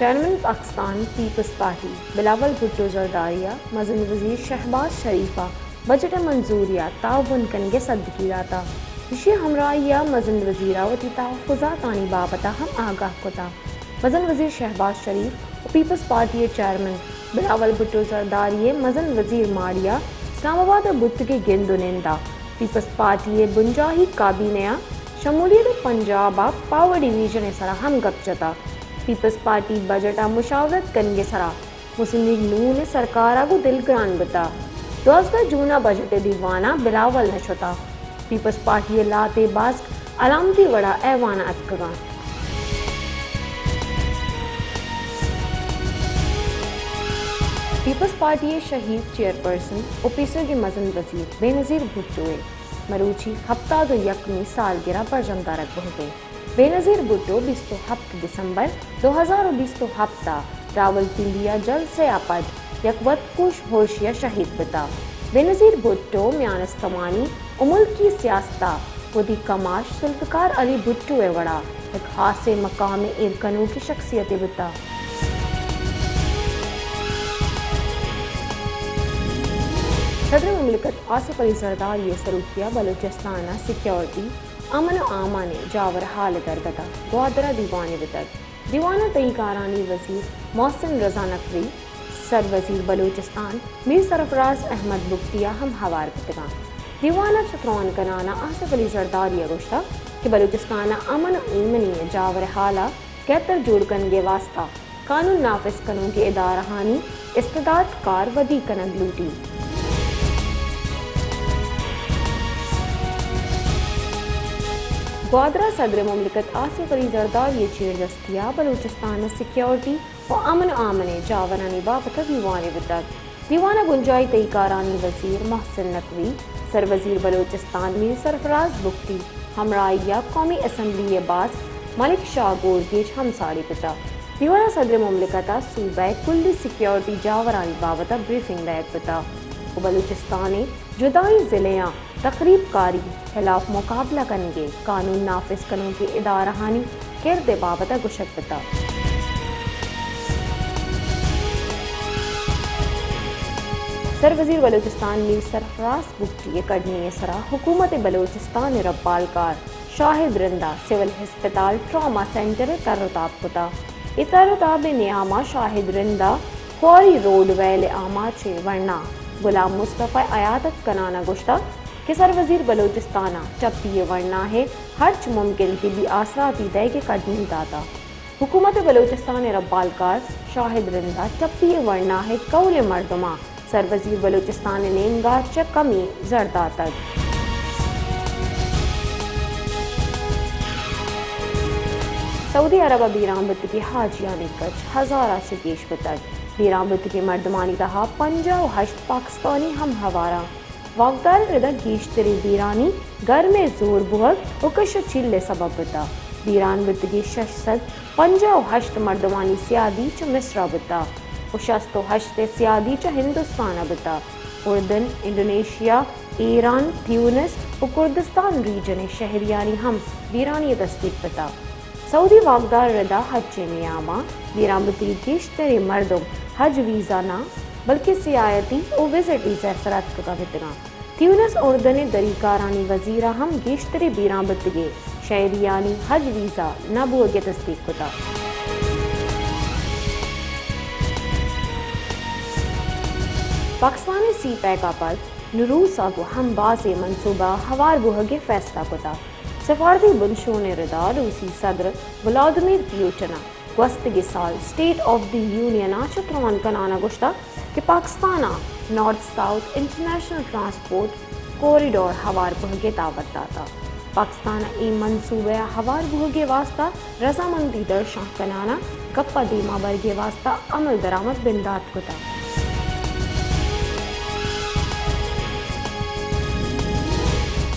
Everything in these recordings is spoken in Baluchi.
چیئرمین پاکستان پیپلز پارٹی بلاول بھٹو زرداری ءَ مزن وزیر شہباز شریف ءَ بجٹ ءِ منظوری ءَ تعاون کنگ ءِ سدکی داتگ۔ ایشی ءِ ہمراہی ءَ مزن وزیر ءَ وتی تحفظاتانی بابت ءَ ہم آگاہ کتگ۔ مزن وزیر شہباز شریف ءُ پیپلز پارٹی ءِ چیئرمین بلاول بھٹو زرداری ءِ مزن وزیر ماڑی ءَ اسلام آباد ءَ بوتگیں گند ءُ نند ءَ پیپلز پارٹی ءِ بنجاہی کابینہ ءِ شمولیت ءَ پنجاب ءِ پاور ڈویژن ءِ سرا ہم گپ جتگ۔ پیپلز پارٹی بجٹ ءَ مشاورت کنگ ءِ سرا مسلم لیگ نون ءِ سرکار ءَ گوں دلگران بوتگ۔ دوازدہ جون ءَ بجٹ ءِ دیوان ءَ بلاول نہ شتگ۔ پیپلز پارٹی ءِ لہتے باسک علامتی وڑ ءَ ایوان ءَ اتکگ اَنت۔ پیپلز پارٹی ءِ شہید چیئرپرسن ءُ پیسریگیں مزن وزیر بینظیر بھٹو ءِ مروچی ہپتاد ءُ یکمی سالگرہ برجم دارگ بوگ ءَ اِنت۔ بینظیر بھٹو بیست ءُ ہپت دسمبر دو ہزار ءُ بیست ءُ ہپت ءَ راولپنڈی ءَ جلسہ ءَ پد یک وتکش ہرشے ءَ شہید بوتگ۔ بینظیر بھٹو میان استمانی ءُ ملکی سیاست ءَ وتی کماش ذوالفقار علی بھٹو ءِ وڑا یک ہاسیں مقام ءِ ایر کنوکیں شخصیتے بوتگ۔ صدر مملکت آصف علی زرداری ءِ سروکی ءَ بلوچستان ءِ سیکورٹی، امن ءُ امان ءِ جاور حال ءِ درگت ءَ گوادر ءَ دیوانے بوتگ۔ دیوان ءَ تئی کارانی وزیر محسن رضا نقوی، سر وزیر بلوچستان میر سرفراز احمد بگٹی ءَ ہم ہوار بوتگ اَنت۔ دیوان ءَ چہ تران کنان ءَ آصف علی زرداری ءَ گوشتگ کہ بلوچستان ءِ امن ءُ ایمنی ءِ جاور حال ءَ گہتر جوڑ کنگ ءِ واستہ قانون نافذ کنوکیں ادارہانی استعداد کار ودی کنگ لوٹیت۔ گوادر ءَ صدر مملکت آصف علی زرداری ءِ چیردستی ءَ بلوچستان ءِ سیکورٹی ءُ امن ءُ امان ءِ جاورانی بابت ءَ دیوانے بوتگ۔ دیوان ءَ بنجاہی تہی کارانی وزیر محسن نقوی، سر وزیر بلوچستان میر سرفراز بگٹی، ہمراہی ءَ قومی اسمبلی ءِ باسک ملک شاہ گورگیج ہم ساڑی کتگ۔ دیوان ءَ صدر مملکت ءَ صوبہ ءِ کلی سیکورٹی جاورانی بابت ءَ بریفنگ دئیگ کتگ ءُ بلوچستان ءِ جدائیں ضلعیاں تخریب کاری ہلاپ مقابلہ کنگ ءِ قانون نافذ کنوکیں ادارہانی کرد ءِ بابت ءَ گوشگ بوتگ۔ سر وزیر بلوچستان میر سرفراز بگٹی ءِ کڈنی ءِ سرا حکومت بلوچستان ءِ ربالکار شاہد رند ءَ سول ہسپتال ٹراما سینٹر ءِ تر ءُ تاب کتگ۔ اے تر ءُ تاب ءِ نیام ءَ شاہد رند ءَ کواری روڈ ویل ءِ آماچ ءِ ورنا غلام مصطفی ءَ عیادت کنان ءَ گوشتگ کہ سر وزیر بلوچستان ءَ ٹپی ءِ ورنا ءِ ہرچ ممکن طبی آسراتی دئیگ ءِ کڈنی داتگ۔ حکومت بلوچستان ءِ ربالکار شاہد رند ءَ ٹپی ءِ ورنا ءِ کہول ءِ مردماں سر وزیر بلوچستان ءِ نیمگا چہ کمی زر داتگ۔ سعودی عرب ءَ بیران بوتگیں حاجیانی کچ ہزار ءَ چہ گیش بوتگ۔ بیران بوتگیں مردمانی تہا پنجاہ ءُ ہشت پاکستانی ہم ہوار اَنت۔ واکدار ءِ ردا گیشتریں بیرانی گرم ءِ زور بوہگ ءُ کش ءُ چیل ءِ سبب بوتگ۔ بیران بوتگیں شش سد پنجاہ ءُ ہشت مردمانی سیادی چہ مصر ءَ بوتگ ءُ شست ءُ ہشت ءِ سیادی چہ ہندوستان ءَ بوتگ۔ اردن، انڈونیشیا، ایران، تیونس ءُ کردستان ریجن ءِ شہریانی ہم بیرانی ءَ تصدیق بوتگ۔ سعودی واکدار ءِ ردا حج ءِ نیاما بیران بوتگیں گیشتریں مردم حج ویزا نہ بلکیں سیاحتی ءُ وزٹ ویزا ءِ سرا اتکگ ءُ بیتگ اَنت۔ تیونس اردن ءِ دری کارانی وزیر ءَ ہم گیشتریں بیران بوتگیں شہریانی حج ویزا نہ بوہگ ءِ تصدیق کتگ۔ پاکستان ءَ سی پیک ءَ پد نوں روس ءَ گوں ہم بازیں منصوبہ ءَ ہوار بوہگ ءِ فیصلہ کتگ۔ سفارتی بنشون ءِ ردا روسی صدر ولادیمیر پیوٹن ءَ گوستگیں سال اسٹیٹ آف دی یونین ءَ چہ تران کنان ءَ گوشتگ کہ پاکستان ءَ north south international transport corridor ہوار بوہگ ءِ دعوت داتگ۔ پاکستان ءَ اے منصوبہ ءِ ہوار بوہگ ءِ واستہ رضامندی درشان کنان ءَ گپ ءَ دیما برگ ءِ واستہ عمل درآمد بندات کتگ۔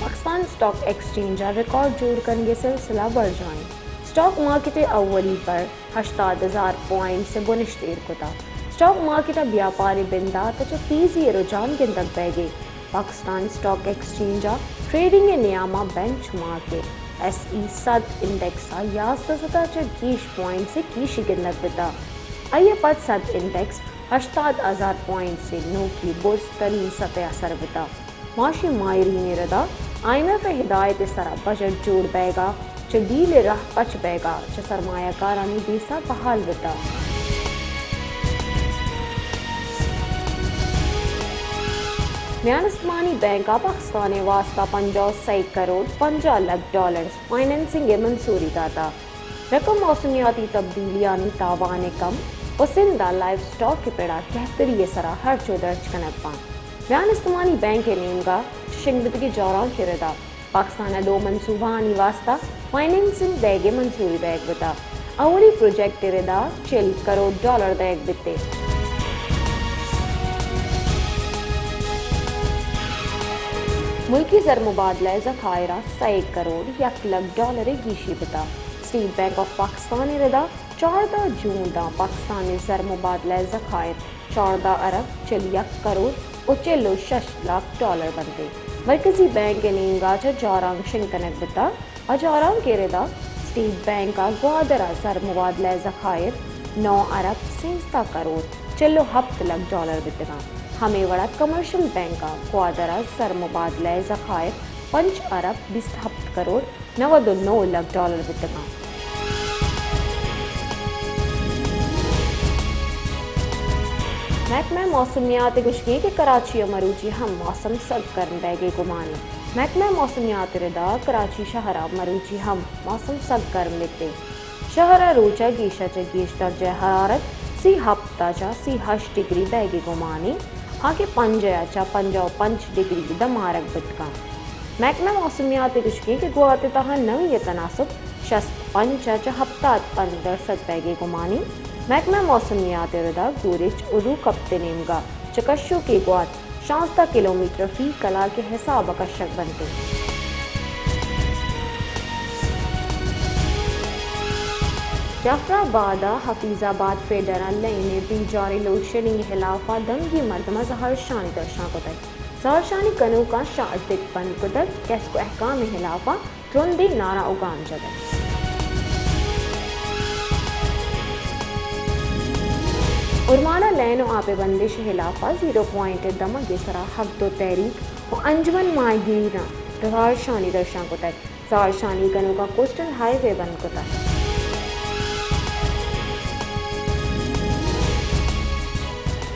پاکستان اسٹاک ایکسچینج ءَ ریکارڈ جوڑ کنگ ءِ سلسلہ برجاہ اِنت۔ اسٹاک مارکیٹ ءِ اولی پر ہشتاد ہزار پوائنٹس ءِ بنشت ایر کتگ۔ اسٹاک مارکیٹ ءَ بیاپار ءِ بندات ءَ چہ تیزی ءِ رجحان گندگ بئیگ ءَ۔ پاکستان اسٹاک ایکسچینج ءَ ٹریڈنگ ءِ نیام ءَ بینچ مارک ءِ ایس ای سد انڈیکس ءَ یازدہ سد ءَ چہ گیش پوائنٹس ءِ گیشی گندگ بوتگ۔ آئی ء پد سد انڈیکس ہشتاد ہزار پوائنٹس ء نوکی برز ترین سطح ء سر بوتگ۔ معاشی ماہرین ء ردا آئی ایم ایف ء ہدایت ء سرا بجٹ جوڑ بئیگا چہ ڈیل ء راہ پچ بئیگا چہ سرمایہ کارانی دیسا بحال بوتگ۔ میان استمانی بینک ء پاکستان ء واستہ پنجاہ و سئے کروڑ پنجاہ لکھ ڈالرز فنانسنگ ء منظوری داتگ۔ رقم موسمیاتی تبدیلیانی تاوان ء کم و سندھ ء لائیو سٹاک ء پڑا گہتری ء سرا ہرچ و درچ کنگ بنت۔ میان استمانی بینک ء نیمگا چہ شنگ بیتگیں جارانک ء ردا پاکستان ء دو منصوبہانی واستہ فنانسنگ دئیگ ء منظوری دئیگ بوتگ۔ اولی پروجیکٹ ء ردا چل کروڑ ڈالر دئیگ بیت۔ ملکی زرمبادلہ ء ذخائر ء سئے کروڑ یک لکھ ڈالر ء گیشی بوتگ۔ اسٹیٹ بینک آف پاکستان ء ردا چاردہ جون داں پاکستان ء زرمبادلہ ء ذخائر چاردہ ارب چل یک کروڑ و چل و شش لاکھ ڈالر بنت۔ مرکزی بینک ء نیمگا چہ جارانک شنگ کنگ بوتگ۔ ء جارانک ء ردا اسٹیٹ بینک ء گوادر ء زرمبادلہ ء ذخائر نو ارب سیزدہ کروڑ چل و ہپت لکھ ڈالر بیتگاں۔ ہمے وڑا کمرشل بینک ء گوادر ء زرمبادلہ ء ذخائر پنچ ارب بیست ہپت کروڑ نود و نو لکھ ڈالر بیتگاں۔ محکمہ موسمیات ء گوشگیں کہ کراچی ء مروچی ہم موسم سک گرم بئیگ ء گمان انت۔ محکمہ موسمیات ء ردا کراچی شہر ء مروچی ہم موسم سک گرم بیت۔ شہر ء روچ ء گیش ء چہ گیش درجہ حرارت سی ہپت ء چہ سی ہشت ڈگری بئیگ ء گمان انت، ہاں کہ پنجاہ ء چہ پنجاہ و پنچ ڈگری دمارگ بیت کنت۔ محکمہ موسمیات ء گوشگیں کہ گوات ء تہا نمی ء تناسب شست پنچ ء چہ ہپتاد پنچ درسد بئیگ ء گمان انت۔ محکمہ موسمیات ء ردا گوریچ و روکپت ء نیمگا چہ کشوکیں گوات شانزدہ کلومیٹر فی کلاک ء حساب ء کشگ بنت۔ جعفر آباد ء حفیظ آباد فیڈر ء لین ء بیجاریں لوڈشیڈنگ ء ہلاف ء دمگی مردماں زہرشانی درشان کتگ۔ زہرشانی کنوکاں شاہ دگ بند کتگ، کسک و احکام ء ہلاف ء ترندیں نعرہ و گام جتگ۔ ارماڑہ لین و آپ ء بندش ء ہلاف ء زیرو پوائنٹ ء دمگ ء سرا حق دو تحریک و انجمن ماہیگیراں زہرشانی درشان کتگ۔ زہرشانی کنوکاں کوسٹل ہائی وے بند کتگ۔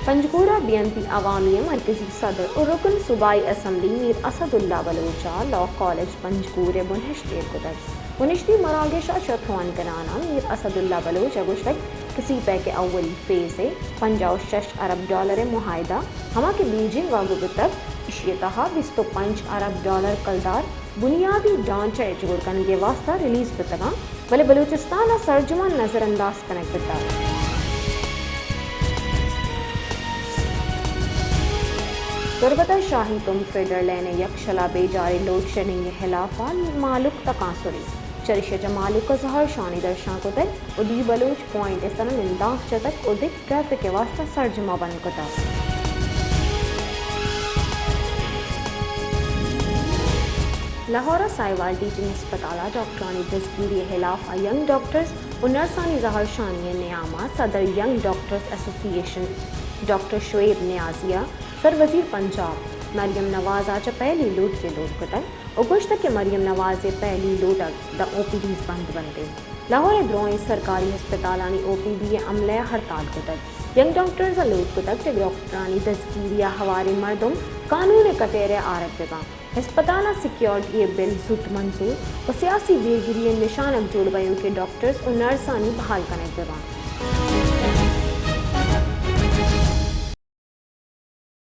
پنجگور ء بی این پی عوامی ء مرکزی صدر و رکن صوبائی اسمبلی میر اسد اللہ بلوچ ء لاء کالج پنجگور ء بنہشت ایر کتگ۔ بنہشتی مراگش ء شتران کنان ء میر اسد اللہ بلوچ ء گوشتگ کہ سی پیک ء اولی فیز ء پنجاہ و شش ارب ڈالر ء معاہدہ، ہما کہ بیجنگ ء گوں بوتگ، ایشی ء تہا بیست و پنچ ارب ڈالر کلدار بنیادی ڈھانچہ ء جوڑ کنگ ء واستہ ریلیز بوتگاں، بلے بلوچستان ء سرجماں نظر انداز کنگ بوتگ۔ تربت ء شاہی تمب فیڈر لین ء یکشلا بیجاریں لوڈشیڈنگ ء ہلاف ء مہلوک تکانسری، چریشی ء چہ مہلوک ء زہرشانی درشان کتگ و ڈی بلوچ پوائنٹ ء سرا نندانک جتگ و دگہ ٹریفک ء واستہ سرجم ء بند کتگ۔ لاہور ء ساہیوال ٹیچنگ ہسپتال ء ڈاکٹرانی دزگیری ء ہلاف ء ینگ ڈاکٹرز و نرسانی زہرشانی ء نیام ء صدر ینگ ڈاکٹرز ایسوسی ایشن ڈاکٹر شعیب نیازی ء سر وزیر پنجاب مریم نواز ء چہ پہلی لوٹ ء لوٹ کتگ و گوشتگ کہ مریم نواز ء پہلی لوٹگ داں او پی ڈیز بند بنت انت۔ لاہور ء درائیں سرکاری ہسپتالانی او پی ڈی ء عملہ ء ہڑتال کتگ۔ ینگ ڈاکٹرز ء لوٹ کتگ کہ ڈاکٹرانی دزگیری ء ہواریں مردم قانون ء کٹہرہ ء آرگ بہ باں۔ ہسپتال ء سیکیورٹی ء بل زوت منظور و سیاسی بیگری ء نشانگ جوڑ بئیوکیں ڈاکٹرز و نرسانی بحال کنگ بہ باں۔